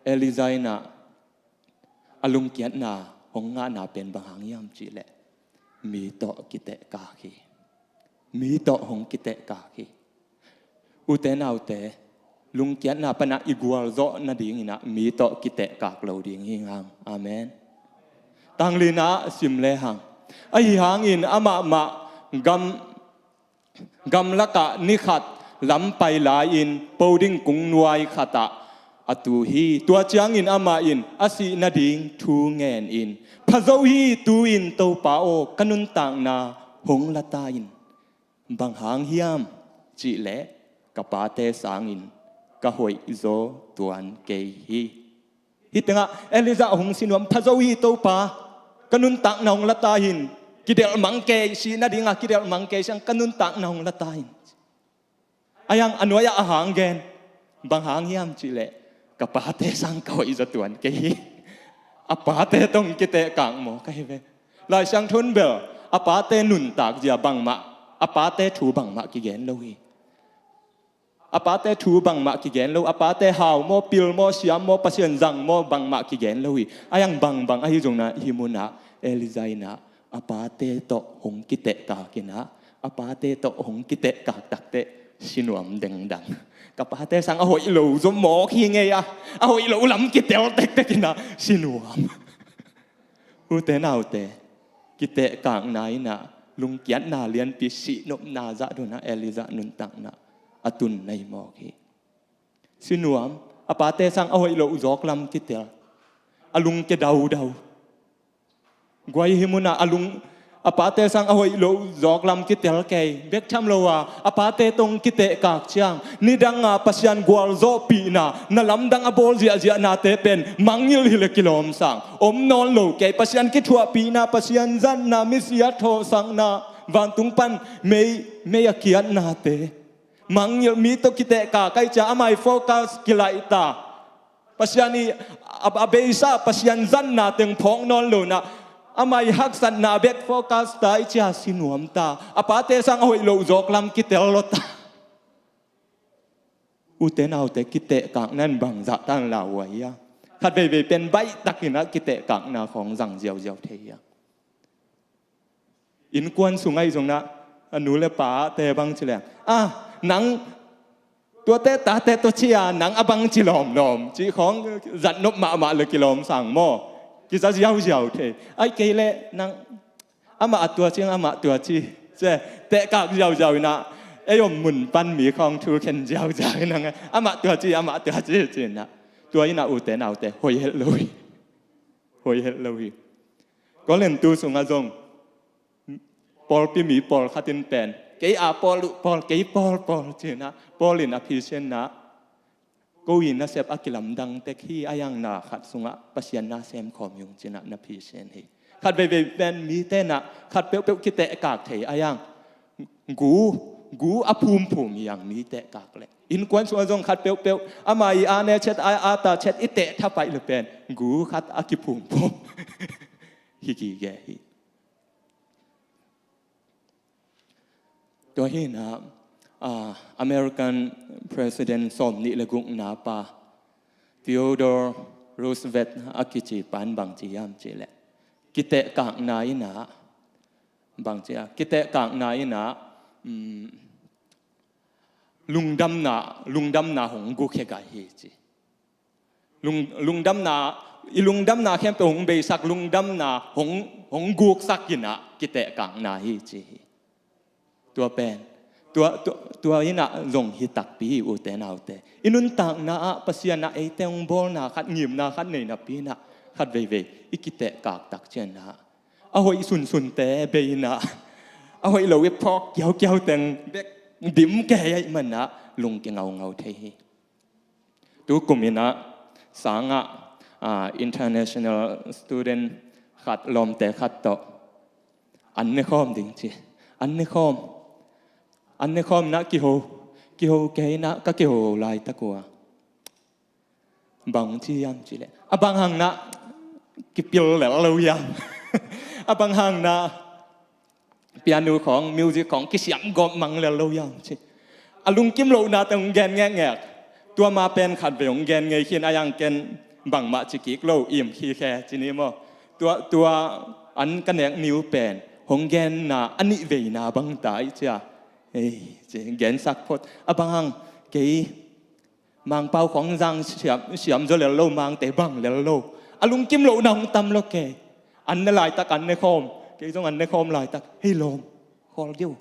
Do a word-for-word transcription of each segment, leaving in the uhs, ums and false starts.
Elijah in ah a lungkiatna hong ngahna pen bang hang hiam cih leh mi tawh kitehkak hi. Mi tawh hong kitehkak hi. Ute naute, lungkiatna pan ah i gualzawh nadingin ah mi tawh kitehkak lo ding hi hang. Amen. Tanglina sim le hang. Ahi hangin amah mah gam gamlakah ni khat lam pai lai-in po ding kung nuai khatah a tu hi. Tua ciangin amah in a sih nading thu ngen in, "Pha zo hi, tu-in Topa aw, ka nuntakna hong la ta in." Bang hang hiam cih leh ka pate sangin ka hoih zaw tuan kei hi. Hih tengah Elijah hong si nuam, "Pha zo hi Topa, ka nuntakna hong la ta in, kidelh mang kei, sih nadingah kidelh mang kei siang, ka nuntakna hong la ta in." Ahi hang a nuai-ah a hang gen, bang hang hiam cih leh ka pate sang ka hoih zaw tuan kei hi. A pate tawh kitehkak mawk ahi ve. Lai Siangtho in bel a pate nuntak zia bangmah, a pate thu bangmah kigen lo hi. A pate thu bangmah kigen lo, a pate hau maw, pil maw, siam maw, Pasian zang maw, bangmah kigen lo hi. Ahi hang bangbang ahi zongin ah hih munah Elijah in ah a pate tawh hong kitehkak in ah, a pate tawh hong kitehkak takteh si nuam dengdang. Ka pate sang a hoih lo zaw mawk hi ngei a, a hoih lo lam kitel tektek in ah si nuam. Ute naute, kitehkakna in ah lungkiatna lianpi, sihnopna zah dong ah Elijah nuntakna a tun na hi mawk hi. Si nuam, a pate sang a hoih loh zawk lam kitel, a lungke daudau. Guai, hih munah a lung, a pate sang a hoih loh zawk lam kitel kei bek tham lo a, a pate tawh kitehkak ciang, nidanga Pasian gualzawhpihna, na lamdang a bawl ziahziahnate pen mangngilh hi leh kilawm sang om nawn lo kei. Pasian kithuahpihna, Pasian zatna, misia thawhsakna, vantung pan mei, mei a kiatnate mangngilh, mi tawh kitehkak ahih ciang amah i focus kilaih ta. Pasian i a, a beisa Pasian zatna teng phawk nawn lo in ah, amah i haksatna bek focus ta ahih ciang si nuam ta. A pate sang a hoih loh zawk lam kitel lo ta. Ute naute, kitehkakna in bangzah tan lauhuai hiam? Khat veivei pen baihtakin ah kitehkakna khawng zang ziauziau thei hiam? Innkuan sungah zong in ah, a nu le pate bang ci leng, "Ah, nang tuate tate tawh ci a, nang a bang ci lawmlawm," cih khawng zatnop mahmah leh kilawm sang maw? Kiza ziauziau thei. Ahih kei leh nang amah a tua ci, amah tua ci, ci, tehkak ziauziau in ah, ei om mun pan mi khawng thu khen ziauziau in ah, "Amah tua ci, amah tua ci," ci in ah, tua in ah ute naute, hoih het lo hi. Hoih het lo hi. Korintu sungah zong pawlpi mi pawlkhat in pen, "Kei a pawl uh pawl, kei pawl pawl," ci in ah, Paul in a phisian in ah, "Ko i nasep a kilamdang tek hi, ahi hang na khat sungah Pasian na sem khawm hi ung," ci in ah na phisian hi. Khat veivei pen mite in ah khat peuhpeuh kitehkak thei, ahi hang gu, gu a phumphum hi hang mi tehkak leh. Innkuan sungah zong khat peuhpeuh amah i a ne chet, a, a ta chet i teh thapaih leh pen gu khat a kiphumphum hi gige hi. Tua hi in ah, ah, American President sawmnih le gukna pa Theodore Roosevelt a kici pan bang ci hiam cih leh, kitehkakna in ah, bang ci a, kitehkakna in ah, um, lungdamna, lungdamna hong gukkhia gai hi ci. Lung, lungdamna, i lungdamna khempeuh hong beisak, lungdamna hong, hong guksak in ah kitehkakna hi ci hi. Tua pen, tua, tua, tua in ah zong hi takpi hi ute naute. I nuntakna ah Pasian in ah eite hong bawlna khat, ngimna khat nei napi in ah khat veivei i kitehkak tak ciang ah, a hoih sunsunte bei in ah, a hoih lo i phawk kiaukiau teng bek dim kei ahih man ah lungke ngaungau thei hi. Tu kum in ah sangah, ah, international student khat, lawmte khat tawh an ne khawm ding ci. An ne khawm. An ne khawm in ah kiho, kiho kei in ah, ka kiho laitak uh ah, bang ci hiam cih leh, "A bang hang in ah kipil lel lo hiam? A bang hang in ah piano khawng, music khawng kisiam gawp mang lel lo hiam?" ci. A lungkim lohna teng hong gen ngekngek. Tua ma pen khat vei hong gen ngei khin, ahi hang ken bangmah ci kik lo, im khikhe ci ni maw. Tua, tua an ka nek niu pen hong genna a nih veina bang ta i cia. Ei, ci gensak phot a bang hang kei Mangpau khong zang siam, siam zaw lel lo, Mangte bang lel lo. A lungkim lohna hong tam lo kei. An ne laitak an ne khawm. Kei zong an ne khawm laitak. Hei lawm, khawl dih uh.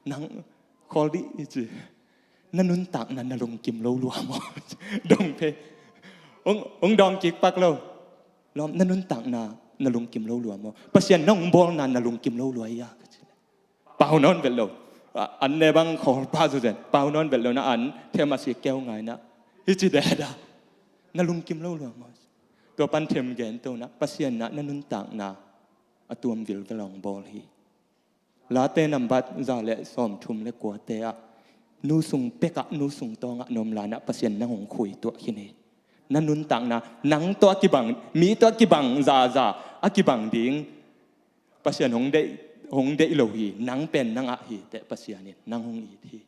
Nang khawl dih i ci. Na nuntakna na lungkim lo lua maw? Dong phei. Hong, hong dawng kik pak lo. Lawm, na nuntakna na lungkim lo lua maw? Pasian na hong bawlna na lungkim lo lua ia ka ci. Pau nawn vet lo. A, an ne bang khawl pah zawzen. Pau nawn vet lo na an them a si keu ngai na. Hi ci deda. Na lungkim lo lua maw? Tua pan them gen to na. Pasian na, na nuntakna a tuam vilvel hong bawl hi. Late nambat za le sawm thum le kuate ah, nu sung pek ah, nu sung tawng ah na om lai na Pasian na hong khui tuah khin hi. Na nuntakna, nang tawh a kibang, mi tawh a kibang zaza a kibang ding Pasian hong deih, hong deih lo hi. Nang pen nang ah hi teh Pasian in nang hong it hi.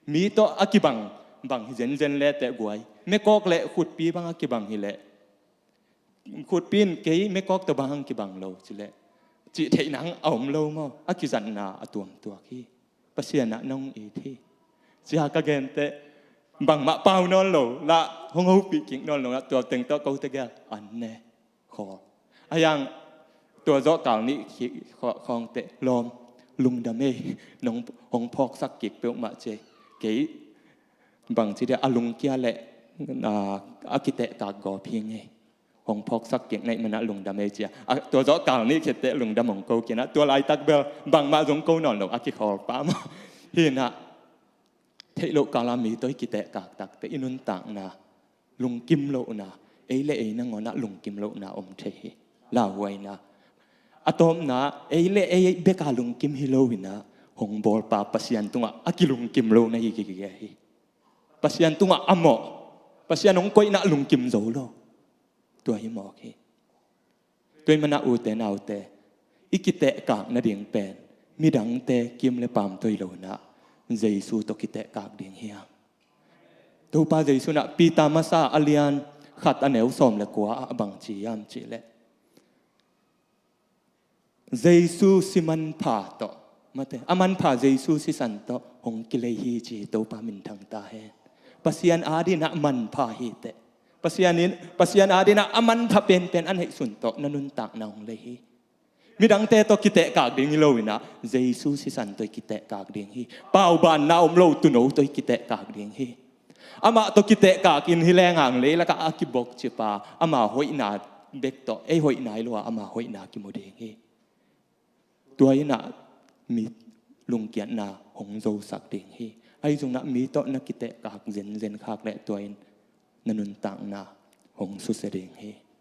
Mi tawh a kibang bang hi zenzen le teh guai. Mekawk le khutpi bang a kibang hi leh, khutpi in kei mekawk tawh bang hang kibang lo ci leh, cih theih nang a om lo maw? A kizatna a tuamtuak hi. Pasian ah nong it hi. Cia ka gen teh bangmah pau nawn lo lah, hong hopih kik nawn lo lah, tua teng tawh kote gel an ne khawl. A yang tua zawh kal nih khawng teh lawm, lungdam ei, nong hong phawksak kik peuhmah ci ei. Kei bang ci dia a lungkia leh, a, a kitehkak gawp hi ngei. Hong phawksak kik naih manah lungdam ei cia. A, tua zawh kal nih khit teh lungdam hong ko kinah, tua laitak bel bangmah zong ko nawn lo, a kikhawl pah maw? Hinah theih loh kala mi tawh i kitehkak tak teh i nuntakna lungkim lohna, ei le ei nangawnah lungkim lohna om thei hi. Lauhuaina a tawpna, ei le ei beka lungkim hi loinah hong bawlpa Pasian tungah a kilungkim lohna hi gige hi. Pasian tungah a mawh, Pasian hong koihnah lungkim zo lo. Tua hi mawk hi. Tua hi manah ute naute, i kitehkak nading pen midangte kim le paam toi loinah Jesu tawh kitehkak ding hiam? Topa Jesu nah Peter masa a lian khat a neu sawm le kua ah bang ci hiam cih leh, Jesu si manpha tawh, mate, a manpha Jesu sisan tawh hong kilei hi ci hi. Topa minthang ta hen. Pasian adinah manpha hi teh, Pasian in, Pasian adinah a manpha penpen a neihsun tawh na nuntakna hong lei hi. Midangte tawh kitehkak ding hi loinah Jesu sisan tawh i kitehkak ding hi. Paubanna om lo tuuno tawh i kitehkak ding hi. Amah tawh kitehkak in hi lenghang leilakah a kibokcipa ama hoihna bek tawh ei hoihna hi lo a ama hoihna kimu ding hi. Tua innah mi lungkiatna hong zosak ding hi. Ahi zongah mi tawh na kitehkak zenzen khak leh tua in na nuntakna hong susia ding hi.